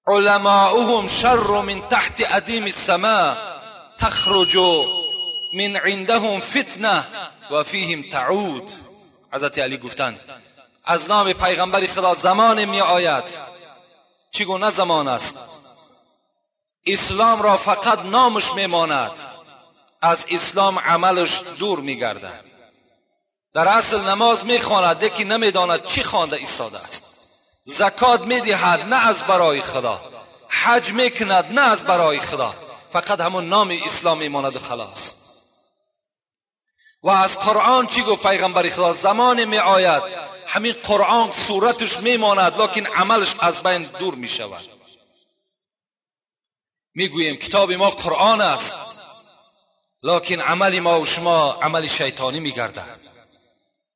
علماؤهم شر من تحت ادیم السماء تخرج من عندهم فتنه و فیهم تعود. حضرت علی گفتند از نام پیغمبر خدا زمان می آید، چگونه زمان است؟ اسلام را فقط نامش میماند، از اسلام عملش دور میگردد. در اصل نماز میخواند لیکن نمیداند چی خوانده ایستاده است. زکات میدهد نه از برای خدا، حج میکند نه از برای خدا، فقط همون نام اسلام میماند و خلاص. و از قرآن چی گفت پیغمبر خدا؟ زمان می آید همین قرآن صورتش میماند لکن عملش از بین دور میشود. میگوییم کتاب ما قرآن است، لکن عمل ما و شما عمل شیطانی میگردد.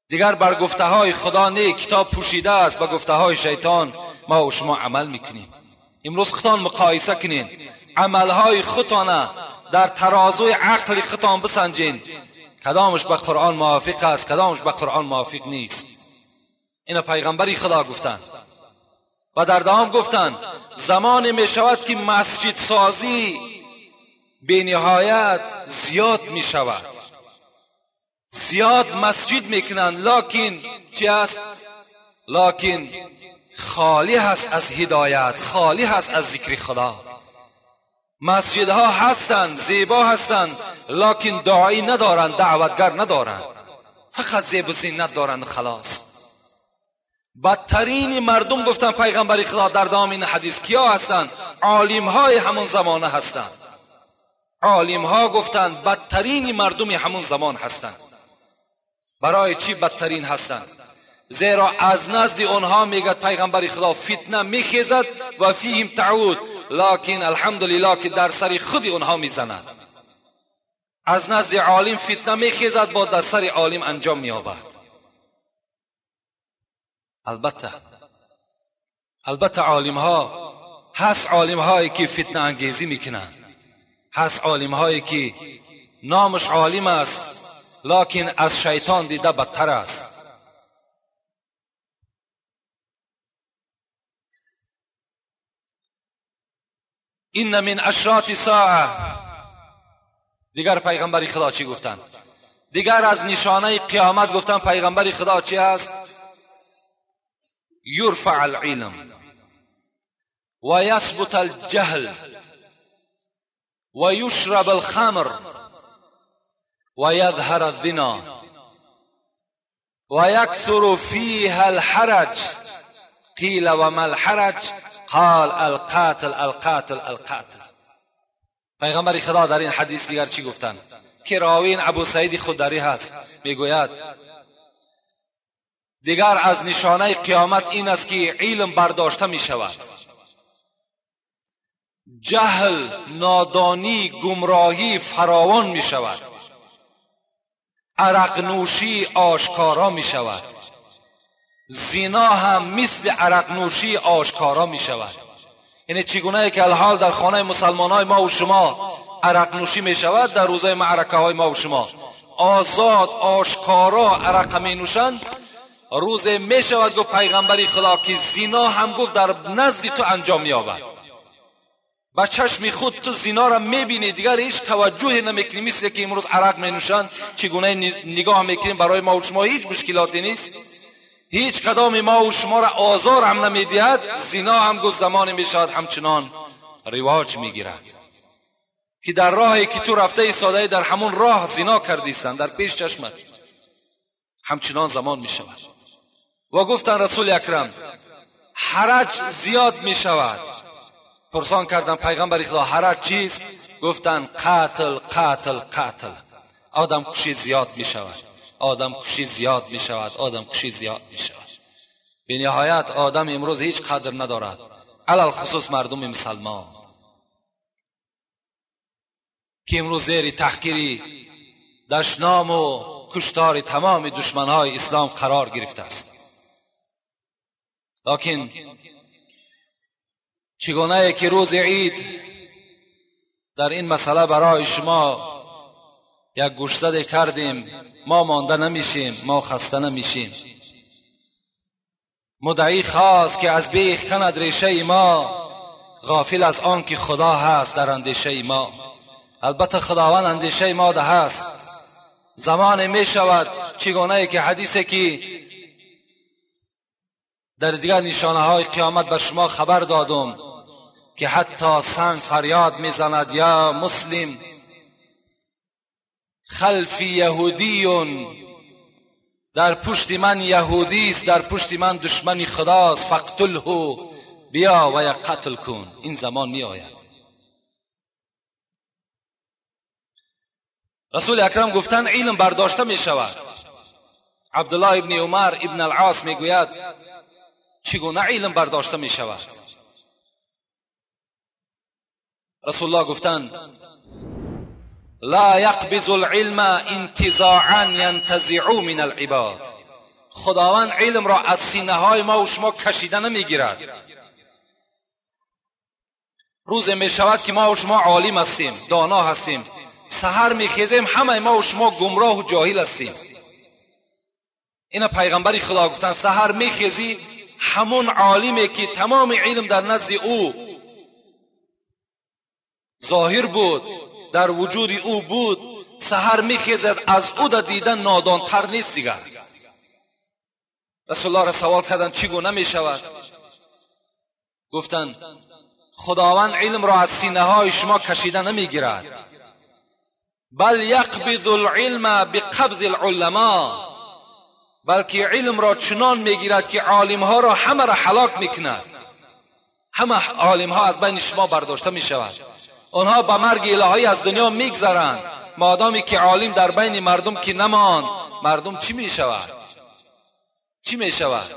دیگر بر گفته های خدا نه، کتاب پوشیده است، به گفته های شیطان ما و شما عمل میکنیم. امروز خودتان مقایسه کنین، عملهای خودتان در ترازوی عقل خودتان بسنجین، کدامش به قرآن موافق است، کدامش به قرآن موافق نیست. اینا پیغمبری خدا گفتند. و در دوام گفتند زمان می شود که مسجد سازی به نهایت زیاد می شود، زیاد مسجد میکنند، لکن چی است؟ لکن خالی هست از هدایت، خالی هست از ذکر خدا. مسجدها هستند، زیبا هستند، لکن داعی ندارند، دعوتگر ندارند، فقط زیب و زینت دارند خلاص. بدترین مردم گفتن پیغمبر خدا در دام این حدیث کیا هستند؟ عالم های همون زمانه هستند. عالم ها گفتند بدترین مردم همون زمان هستند. برای چی بدترین هستند؟ زیرا از نزد آنها میگد پیغمبر خدا فتنه میخیزد و فیهم تعود، لکن الحمدلله که در سر خود آنها میزند. از نزد عالم فتنه میخیزد، با در سر عالم انجام مییابد. البته عالم ها هست، عالم هایی که فتنه انگیزی میکنند، هست عالم هایی که نامش عالم است لکن از شیطان دیده بدتر است. این من اشراط ساعه. دیگر پیغمبر خدا چی گفتند؟ دیگر از نشانه قیامت گفتن پیغمبر خدا چی است؟ یرفع العلم و یثبت الجهل و یشرب الخمر و یظهر الزنا و یکثر فیها الحرج. قیل و ما الحرج؟ قال القاتل القاتل القاتل. پیغمبر خدا در این حدیث دیگر چی گفتند؟ که راوین ابو سعید خدری هست، میگوید دیگر از نشانه قیامت این است که علم برداشته می شود، جهل، نادانی، گمراهی فراوان می شود، عرق نوشی آشکارا می شود، زنا هم مثل عرق نوشی آشکارا می شود. یعنی چگونه که الحال در خانه مسلمان های ما و شما عرق نوشی می شود، در روزهای معرکه های ما و شما آزاد آشکارا عرق می نوشند، روز می شود گفت پیغمبری خدا که زنا هم گفت در نزد تو انجام یابد. با چشم خود تو زنا را میبینی، دیگر هیچ توجهی نمیکنی، مثل که امروز عرق می نوشند چگونه نگاه میکنیم، برای ما و شما هیچ مشکلاتی نیست، هیچ کدام ما و شما را آزار هم نمیدهد. زنا هم گفت زمان میشود همچنان رواج میگیرد که در راهی که تو رفته ایستاده در همون راه زنا کردیستند در پیش چشمت، همچنان زمان میشود. و گفتن رسول اکرم حرج زیاد میشود. پرسان کردن پیغمبر خدا حرج چیست؟ گفتن قتل قتل قتل، آدم کشی زیاد میشود، آدم کشی زیاد میشود، آدم کشی زیاد میشود. به نهایت آدم امروز هیچ قدر ندارد، علل خصوص مردم مسلمان که امروز زیر تحقیری دشنام و کشتار تمام دشمنهای اسلام قرار گرفته است. لکن چگونه که روز عید در این مسئله برای شما یک گوشزد کردیم، ما مانده نمیشیم، ما خسته نمیشیم. مدعی خواست که از بیخ کند ریشه ما، غافل از آن که خدا هست در اندیشه ما. البته خداوند اندیشه ما ده هست. زمان می شود چگونه که حدیثی که در دیگر نشانه های قیامت بر شما خبر دادم که حتی سنگ فریاد میزند یا مسلم خلفی یهودیون، در پشت من یهودی است، در پشت من دشمن خداست، فقتله، بیا و یک قتل کن. این زمان می آید. رسول اکرم گفتن علم برداشته می شود. عبدالله ابن عمر ابن العاص می گوید چگونه علم برداشته می شود؟ رسول الله گفتند لا یقبض العلم انتزاعا ینتزع من العباد. خداوند علم را از سینه های ما و شما کشیده نمیگیرد. روز می شود که ما و شما عالم هستیم، دانا هستیم، سحر میخیزیم همه ما و شما گمراه و جاهل هستیم. اینا پیغمبر خدا گفتن سحر میخیزی همون عالمی که تمام علم در نزد او ظاهر بود، در وجود او بود، سحر میخیزد از او در دیدن نادانتر نیست دیگر. رسول الله را سوال کردن چگونه میشود؟ گفتند خداوند علم را از سینه های شما کشیده نمیگیرد، بل یقبض العلم بقبض العلماء، بلکه علم را چنان میگیرد که عالم ها را همه را هلاک میکند. همه عالم ها از بین شما برداشته میشود. آنها به مرگ الهی از دنیا میگذرند. مادامی که عالم در بین مردم که نماند، مردم چی میشود؟ چی میشود؟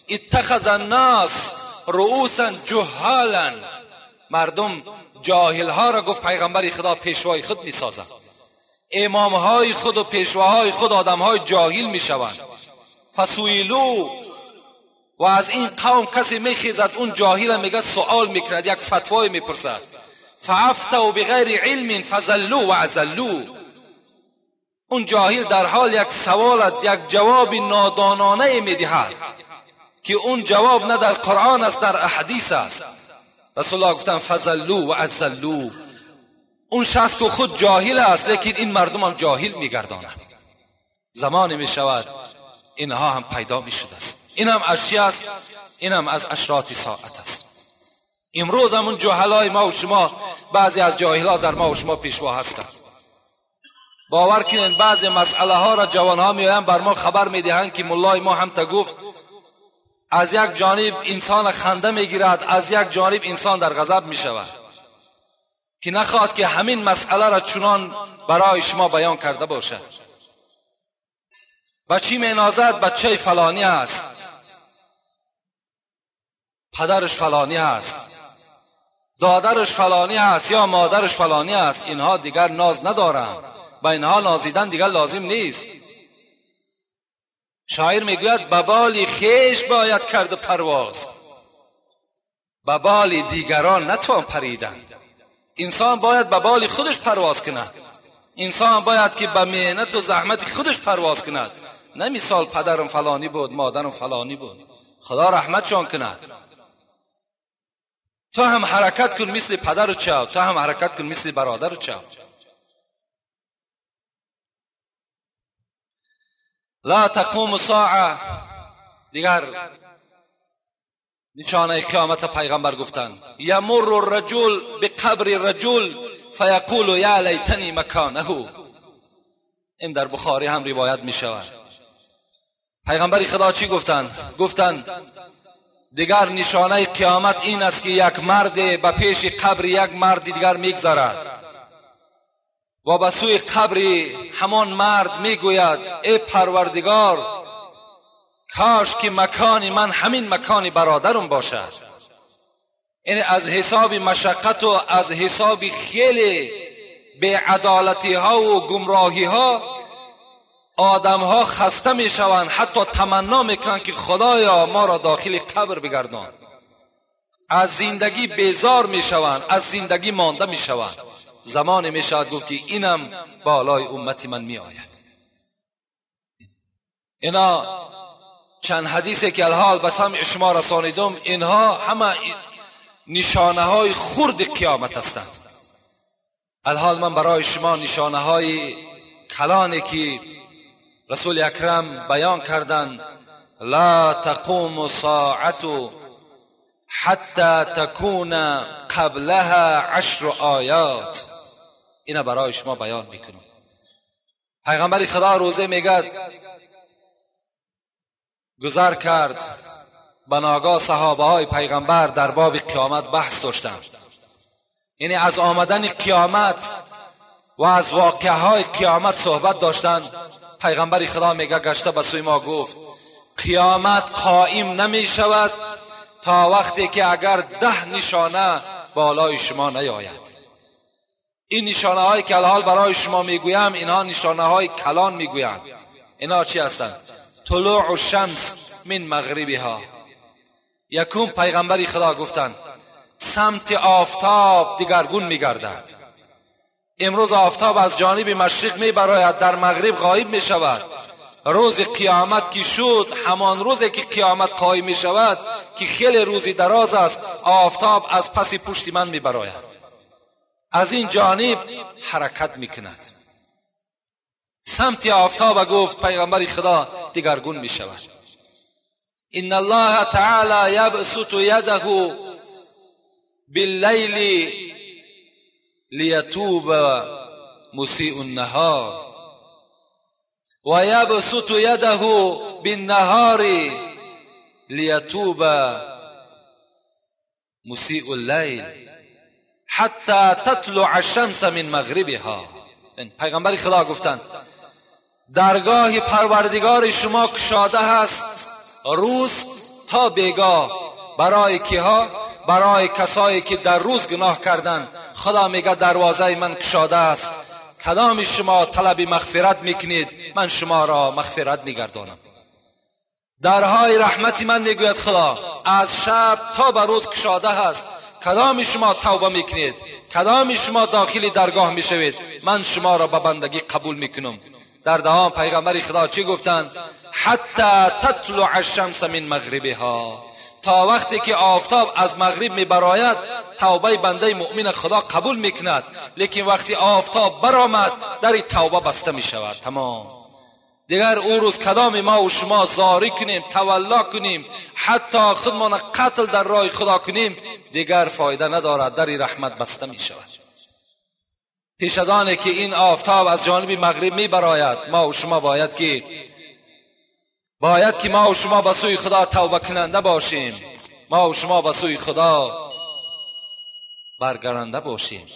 اتخذ الناس رؤوسا جهالا. مردم جاهل ها را گفت پیغمبر خدا پیشوای خود میسازند. امام های خود و پیشواهای خود آدم های جاهل میشوند. فسویلو، و از این قوم کسی میخیزد اون جاهل میگه سوال میکرد، یک فتوای میپرسد. فافتوا بغیر علم فضلوا و اضلوا. اون جاهل در حال یک سوال، یک جواب نادانانه میدهد که اون جواب نه در قرآن است، در احادیث است. رسول الله گفتن فضلوا و اضلوا. اون شخص که خود جاهل است لیکن این مردم هم جاهل میگرداند. زمانی میشود اینها هم پیدا میشده است. این هم از چی است؟ این هم از اشراط ساعت است. امروز هم اون جهلای ما و شما، بعضی از جاهلها در ما و شما پیشوا هستند. باور کنین بعضی مسئله ها را جوان ها میآیند بر ما خبر میدهند که ملای ما هم تا گفت. از یک جانب انسان خنده میگیرد، از یک جانب انسان در غضب میشود که نخواهد که همین مسئله را چنان برای شما بیان کرده باشد. بچی مینازد بچه فلانی است، پدرش فلانی است، دادرش فلانی است یا مادرش فلانی است. اینها دیگر ناز ندارند، با اینها نازیدن دیگر لازم نیست. شاعر میگوید به بال خویش باید کرد پرواز، به بال دیگران نتوان پریدن. انسان باید به بال خودش پرواز کند. انسان باید که به محنت و زحمت خودش پرواز کند. نه مثال پدرم فلانی بود، مادرم فلانی بود، خدا رحمتشان کند. تو هم حرکت کن مثل پدر چاو، تو هم حرکت کن مثل برادر چاو. لا تقوم الساعه. دیگر نشانه قیامت پیغمبر گفتند یمر الرجل بقبر الرجل فیقول یا لیتنی مکانه. این در بخاری هم روایت می شود. پیغمبر خدا چی گفتند؟ گفتند دیگر نشانه قیامت این است که یک مرد به پیش قبر یک مرد دیگر میگذرد و به سوی قبر همان مرد میگوید ای پروردگار، کاش که مکان من همین مکان برادرم باشد. این از حساب مشقت و از حساب خیلی بی‌عدالتی ها و گمراهی ها آدم ها خسته می شوند، حتی تمنا میکنند که خدایا ما را داخل قبر بگردان. از زندگی بیزار می شوند، از زندگی مانده می شوند. زمان می شود گفت که اینم بالای امت من می آید. اینا چند حدیثی که الحال به سمع شما رسانیدم، اینها همه نشانه های خرد قیامت هستند. الحال من برای شما نشانه های کلانی که رسول اکرم بیان کردند، لا تقوم الساعة حتی تكون قبلها 10 آیات، اینا برای شما بیان میکنم. پیغمبر خدا روزه میگد گذر کرد، بناگاه صحابه های پیغمبر در باب قیامت بحث داشتند. یعنی از آمدن قیامت و از واقعه های قیامت صحبت داشتند. پیغمبر خدا میگه گشته به سوی ما گفت قیامت قائم نمی شود تا وقتی که اگر 10 نشانه بالای شما نیاید. این نشانه هایی که الحال برای شما میگویم، اینها نشانه های کلان میگویند. اینها چی هستند؟ طلوع الشمس من مغربها. یکم پیغمبر خدا گفتند سمت آفتاب دیگرگون میگردد. امروز آفتاب از جانب مشرق میبراید، در مغرب غایب میشود. روز قیامت که شد، همان روزی که قیامت قایم میشود که خیلی روزی دراز است، آفتاب از پس پشت من میبراید، از این جانب حرکت میکند. سمت آفتاب گفت پیغمبر خدا دیگرگون میشود. ان الله تعالی یبسط یده باللیل لیتوب مسیء النهار و یبسط یده بالنهار لیتوب مسیء اللیل حتی تطلع الشمس من مغربها. پیغمبر خدا گفتند درگاه پروردگار شما کشاده هست روز تا بیگاه. برای کیها؟ برای کسایی که در روز گناه کردند. خدا میگه دروازه من کشاده است، کدام شما طلب مغفرت میکنید من شما را مغفرت میگردانم. درهای رحمت من میگوید خدا از شب تا به روز کشاده هست، کدام شما توبه میکنید، کدام شما داخل درگاه میشوید، من شما را به بندگی قبول میکنم. در دوام پیغمبر خدا چی گفتند؟ حتی تطلع الشمس من مغربها، تا وقتی که آفتاب از مغرب میبراید توبه بنده مؤمن خدا قبول میکند، لیکن وقتی آفتاب برآمد در توبه بسته میشود. تمام. دیگر او روز کدام ما و شما زاری کنیم، تولا کنیم، حتی خودمان قتل در راه خدا کنیم، دیگر فایده ندارد، در رحمت بسته میشود. پیش از آنه که این آفتاب از جانب مغرب میبراید، ما و شما باید که ما و شما به سوی خدا توبه کننده باشیم، ما و شما به سوی خدا برگردنده باشیم.